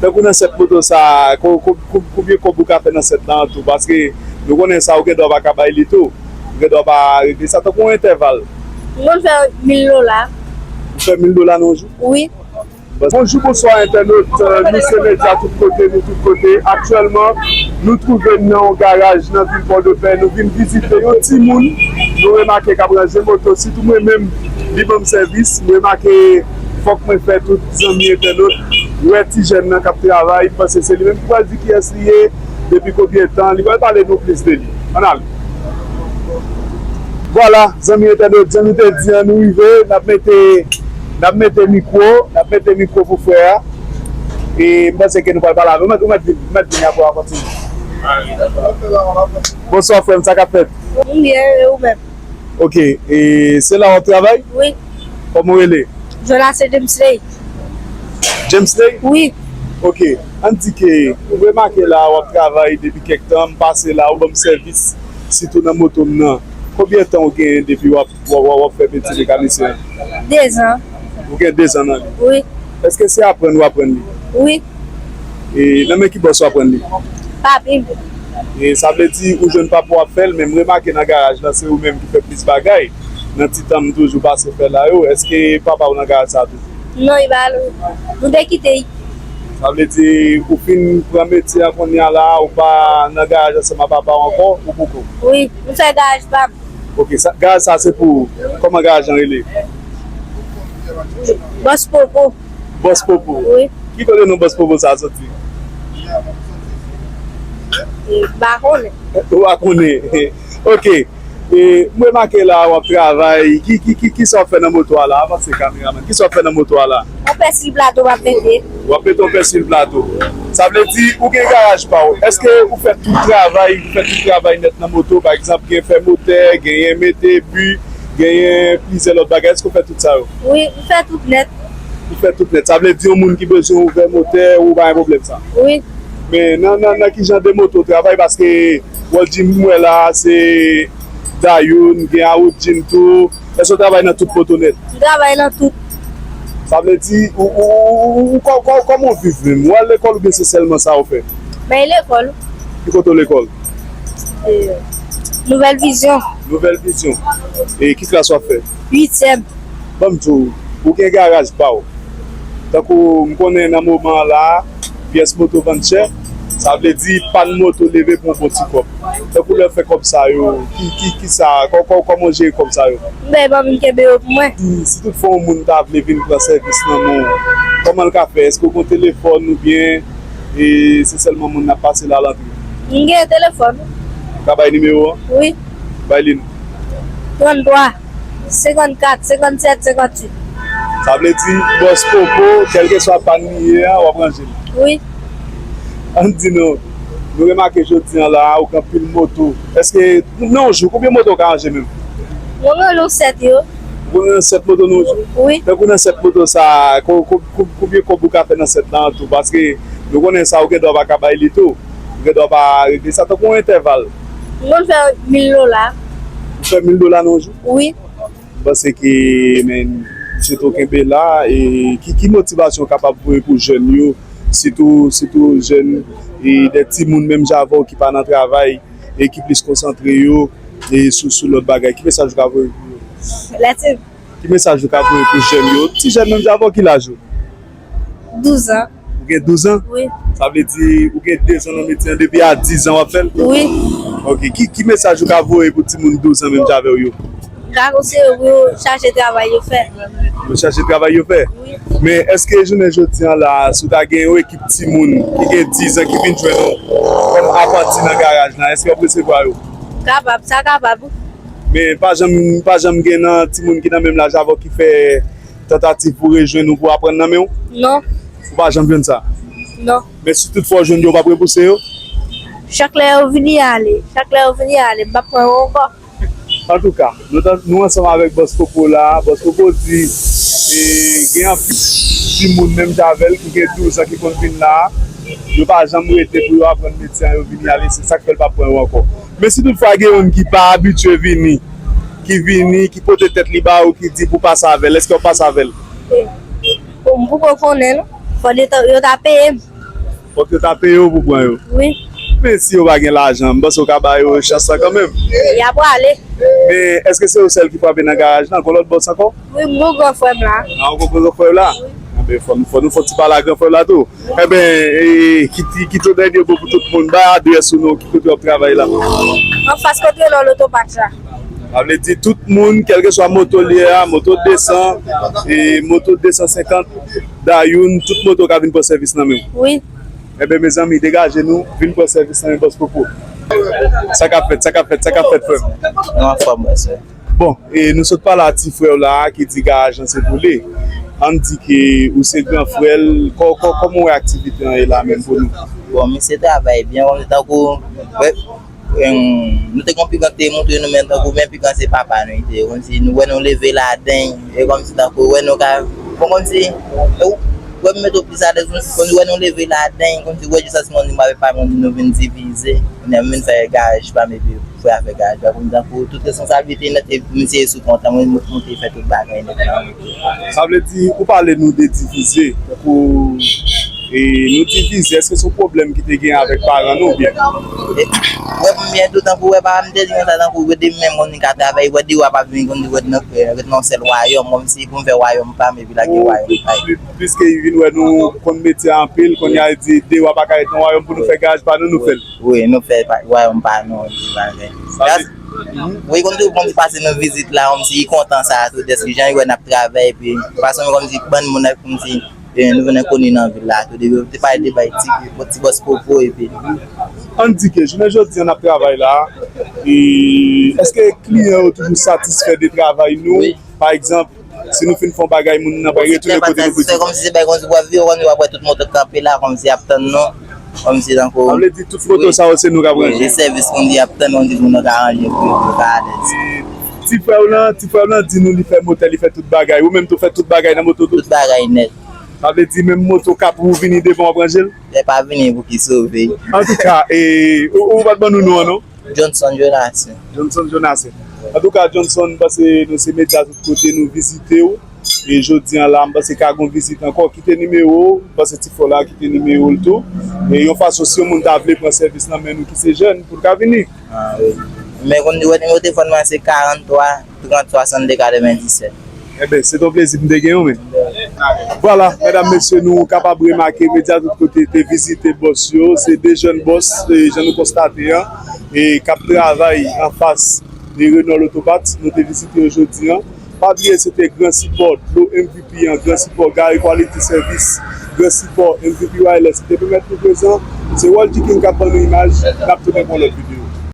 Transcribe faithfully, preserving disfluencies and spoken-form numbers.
Tankou nan sèt moto sa, ko- ko- ko- konbyen kòb ou ka fè nan sèt la an tou? Paske nou konnen sa, ou gen dwa pa ka bay li tou. Ou gen dwa pa regle sa tankou yon entèval. M konn fè mil dola. Ou fè mil dola nan yon jou? Wi. Bonjou, bonswa entènot, euh, nou se Medya Tout Kote, nou tout kote. Aktyèlman, nou twouve n nan yon garaj nan vil Pòdepè. Nou vin vizite yon timoun, nou remake k ap ranje moto. Sitou mwen menm, li ban m sèvis. M remake fòk mwen fè tout zanmi entènot wè ti jèn nan k ap travay. M panse se li menm ki pral di kiyès li ye, depi konbyen tan. Li pral pale nou plis de li. Ann ale. Vwala, zanmi entènot, jan nou te di an, nou rive, n ap mete, n ap mete mikwo, n ap mete mikwo pou frè a. E m panse ke nou pral pale avè l. Ou mèt, ou mèt vin, ou mèt vin apre w a kontinye. Bonswa frè m, sa k ap fèt? M byen, e ou menm? Ok, e se la w ap travay? Wi. Kòman w rele? Jonase Jamesley. Jamesley? Wi. Ok, ann di ke m remake la w ap travay depi kèk tan, m pase la, ou ban m sèvis, sitou nan moto m nan. Konbyen tan w genyen depi w ap, w ap, w ap fè metye mekanisyen an? Dezan. Ou gen dezan nan li? Wi. Èske se aprann ou aprann li? Wi. E nan men ki bòs ou aprann li? Papi m. E sa vle di ou jwenn papa w ap fè l, men m remake nan garaj la, se ou menm ki fè plis bagay. Nan ti tan m toujou pase fè la yo, èske papa w nan garaj sa a toujou? Non, li pa la. Nou te kite l. Sa vle di, ou fin pran metye a kounye a la, ou pa nan garaj ansanm ak papa w ankò, ou poko? Wi, m fè garaj pa m. Ok, sa, garaj sa se pou ou. Kòman garaj lan rele? Bòs Popo. Bòs Popo? Wi. Ki kote non Bòs Popo sa soti? E, m pa konnen. Ou pa konnen. Ok. E, m remake la w ap travay. Ki, ki, ki, ki sa w ap fè nan moto a la? Avanse kameramann. Ki sa w ap fè nan moto a la? Yon pèsil plato m ap mete. W ap mete yon pèsil plato. Sa vle di ou gen garaj pa w. Èske ou fè tout travay, ou fè tout travay nèt nan moto? Pa egzanp, gen fè motè, genyen mete bi, genyen plizyè lòt bagay. Èske ou fè tout sa yo? Wi, m fè tout nèt. Ou fè tout nèt. Sa vle di yon moun ki bezwen ouvè motè, ou pa gen pwoblèm sa? Wi. Men nan, nan, nan ki jan de moto w travay? Paske World Gym m wè la, se Daewoo, gen Audi tou. Èske w travay nan tout moto nèt? M travay nan tout. Sa vle di, ou, ou, ou, ou, ou, kò- kò- kòman w viv menm? W al lekòl oubyen se sèlman sa w fè? M al lekòl. Ki kote w lekòl? E, Nouvèl Vizyon. Nouvèl Vizyon. E ki klas w ap fè? Uityèm. Ban m di w, ou gen garaj pa w. Tankou m konnen nan moman an la, pyès moto vann chè, sa vle di pàn moto leve pou yon bon ti kòb. Tankou lè w fè kòb sa yo, ki, ki, ki sa, kò- kò- kòman w jere kòb sa yo? M bay manmi m kenbe yo pou mwen. Si, si toutfwa yon moun ta vle vin pran sèvis nan men w, kòman l ka fè? Èske w gen telefòn oubyen e se sèlman moun n ap pase la l antre? M gen telefòn. Ou ka bay nimewo an? Wi. Bay li non. Tranntwa, senkannkat, senkannsèt, senkantuit. Sa vle di, Bòs Popo, kèlkeswa pàn li ye a, w ap ranje l? Wi. Ann di nou, nou remake jodi an la, ou gen anpil moto. Èske, nan yon jou, konbyen moto w ka ranje menm? Mwen ranje sèt yo. Ou ranje sèt moto nan yon jou? Wi. Tankou nan sèt moto sa, ko- ko- ko- konbyen kòb ou ka fè nan sèt la an tou? Paske nou konnen sa, ou gen dwa pa ka bay li tou. Ou gen dwa pa regle sa tankou yon entèval. M konn fè mil dola. Ou fè mil dola nan yon jou? Wi. M panse ke, men, se tou kenbe la, e ki, ki motivasyon w kapab voye pou jèn yo, sitou, sitou jèn, e de timoun menm jan avè w ki pa nan travay, e ki plis konsantre yo, e sou, sou lòt bagay. Ki mesaj ou ka voye pou yo? Lè ti Ki mesaj ou ka voye pou jèn yo? Ti jèn menm jan avè w, ki laj ou? Douz an. Ou gen douz an? Wi. Sa vle di ou gen dezan nan metye an, depi a diz an w ap fè l? Wi. Ok, ki, ki mesaj ou ka voye pou timoun douz an menm jan avè w yo? M ka konseye yo pou yo chache travay yo fè. Yo chache travay yo fè? Wi. Men èske jounen jodi an la, si w ta gen yon ekip timoun ki gen diz an ki vin jwenn ou kòm apranti nan garaj la, èske w ap resevwa yo? Kapab, sa kapab. Men pa janm, pa janm gen nan timoun ki nan menm laj avè w ki fè tantativ pou rejwenn ou pou aprann nan men w? Non. Ou pa janm jwenn sa? Non. Men si toutfwa w jwenn yo, w p ap repouse yo? Chak lè yo vini ale, chak lè yo vini ale, m p ap pran yo ankò. Antouka, nou, nou ansanm avèk Bòs Popo la. Bòs Popo di, e, gen anpil timoun menm jan avè l ki gen douz an ki konn vin la. Yo pa janm rete pou yo aprann metye an, yo vini ale, se sa k fè l p ap pran yo ankò. Men si toutfwa gen youn ki pa abitye vini, ki vini, ki pote tèt li ba ou, ki di pou pase avè l, èske w ap pase avè l? E, bon, m poko konnen, non. Fò yo ta, yo ta peye m. Fòk yo ta peye w pou pran yo. Wi. Men si yo pa gen lajan, m panse w ka ba yo chans la kanmenm. Y ap prale. Men èske se ou sèl ki frape nan garaj lan? Gon lòt bòs ankò? Wi, gon gran frè m la. Ah, gon gran frè w la? Anben, fò nou, fò nou fè yon ti pale ak gran frè w la tou. Enben, e, ki, ki, kite yon dènye mo pou tout moun. Bay adrès ou non, ki kote w ap travay la? Anfas kote lò lotopat la. Sa vle di tout moun, kèlkeswa moto l ye a, moto de san, e, moto de san senkant, Dayoun, tout moto ka vin pran sèvis nan men w. Wi. Enben, mezanmi, degaje nou, vin pran sèvis nan men Bòs Popo. Sa k ap fèt, sa k ap fèt, sa k ap fèt, frè m? Nou anfòm, bòs. Bon, e nou sot pale a ti frè w la a ki di garaj lan se pou li. Ann di ke ou se gran frè l, kò-, kò-, kòman w wè aktivite an ye la menm pou nou? Bon, misye travay byen, bon, tankou, wè, Em, nou te gon pi gran ki te montre nou, men tankou men pi gran se papa nou li te ye. Kòmsi nou wè nou leve ladan l, e kòmsi tankou wè nou ka, bon, kòmsi, e ou, wè m mete w plis alèz, kòmsi wè nou leve ladan l, kòmsi wè jis a si moun li m avè pa moun nou vin divize, kounye a m vin fè garaj pa m epi frè a fè garaj pa, kòmsi tankou tout responsablite nèt e misye sou kont la, mwen m monte fè tout bagay nèt la. Sa vle di, ou pale nou de divize, tankou, e, nou divize, èske se yon pwoblèm ki te gen avèk paran nou oubyen? E, wè, m byen tou, tankou wè papa m te di konsa, tankou wè de menm moun li ka travay, wè de wa p ap vin, konn di wè nan, ret nan yon sèl wayòm, kòmsi pou m fè wayòm pa m, epi lage wayòm pa l. Pi-, piske li vin wè nou konn metye a anpil, kounye a li di de wa pa ka ret nan wayòm pou nou fè garaj pa nou, nou fè l. Wi, nou fè pa, wayòm pa nou, bagay. Wi, konn tou, konn pase nan vizit la, kòmsi li kontan sa, tou, dèske jan li wè n ap travay, epi, fason kòmsi bann moun, kòmsi, e, nou vin koni nan vil la, tou, depi, te pale de bay ti, ti bòs Popo, epi. Ann di ke, jounen jodi a, n ap travay la, e, èske kliyan yo toujou satisfè de travay nou? Wi. Pa egzanp, si nou fin fè yon bagay, moun nan pa retounen kote nou pou di. Kòmsi se bay kòmsi w ap viv, kòmsi w ap wè tout moto kanpe la, kòmsi y ap tann nou, kòmsi tankou. Sa vle di tout moto sa yo se nou k ap ranje. Wi, se sèvis kòmsi y ap tann, kòmsi pou nou ka ranje pou yo, pou yo ka alèz. E ti frè w lan, ti frè w lan di nou li fè motè, li fè tout bagay. Ou menm tou fè tout bagay nan moto tou? Tout bagay nèt. Sa vle di menm moto k ap ou vini devan w ap ranje l? Lè pa vini pou ki sove. Antouka, e, ou, ou pa t ban nou non an non? Johnson Jonathan. Johnson Jonathan. Antouka, Johnson, m panse nou se medya tout kote, nou vizite w. E jodi a la, m panse ka gon vizit ankò. Kite nimewo w, m panse ti frè w la kite nimewo l tou. E yon fason, si yon moun ta vle pran sèvis nan men nou ki se jèn, pou l ka vini. Ah, wi. Men konn di wè nimewo telefòn mwen se karant twa, trant, swasannde, katrevenndisèt. Enben, se t yon plezi pou m te gen w, men. Vwala, medam, mesye, nou kapab remake medya tout kote te vizite bòs yo. Se de jèn bòs, e, jan nou konstate a, e k ap travay anfas de Renault Lotopat. Nou te vizite yo jodi a. Pa bliye, se te gran sipò Dlo M V P an, gran sipò Gary Quality Service, gran sipò M V P Wireless ki te pèmèt nou prezan. Se Waldy King k ap ban nou imaj. N ap tounen pou yon lòt videyo.